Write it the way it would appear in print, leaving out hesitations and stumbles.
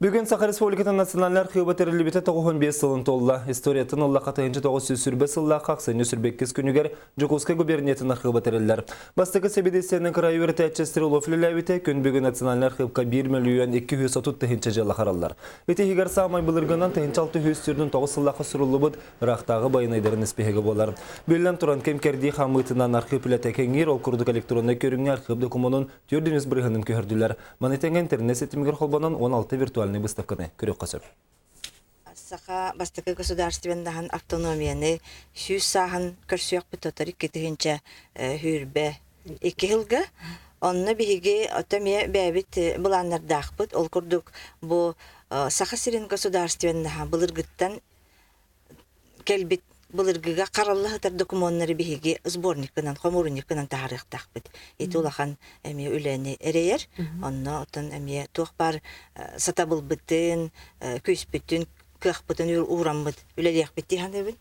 Бүгүн Саха Республикатын национальнай архыыба тэриллибитэ 95 сылын туолла. Историятын ыллахха 1920 сыллаахха ахсынньы 22 күнүгэр Дьокуускай губерниятын архыыба тэриллэр. Бастакы сэбиэдиссэйинэн кыраайы үөрэтээччи Стрелов үлэлээбитэ, күн бүгүн национальнай архыыпка 1 мөлүйүөн 230 тыһыынча дьыала хараллар. Ити иһигэр саамай былыргынан 1609 сыллаахха суруллубут ыраахтааҕы байанайдарын испииһэгэ буолар. Биллэн туран, кэм-кэрдии хаамыытынан архыып үлэтэ кэҥиир, ол курдук электроннай көрүҥҥэ архыып докумуонун 400 бырыһыанын көһөрдүлэр. Маны тэҥэ интернет ситимигэр холбонон 16 виртуальнай выставканы көрүөххэ сөп. Саха бастакы государственнаһын автономияны 100 сааһын көрсүөхпүт отор 2000 хүүрбэ икки сылга. Онно биһиги ото эмиэ бэйэбит былааннардаахпыт. Ол курдук бу Саха сирин государственнаһа былыргыттан кэлбит былыргыга харалла сытар докумуоннары биһиги сборникынан, хомуурунньуккунан таһаарыахтаахпыт. Ити улахан эмиэ үлэни эрэйэр. Онно оттон эмиэ туох баар сатабылбытын, күүспүтүн, кыахпытын уураммыт үлэлиэхпит дии саныыбын.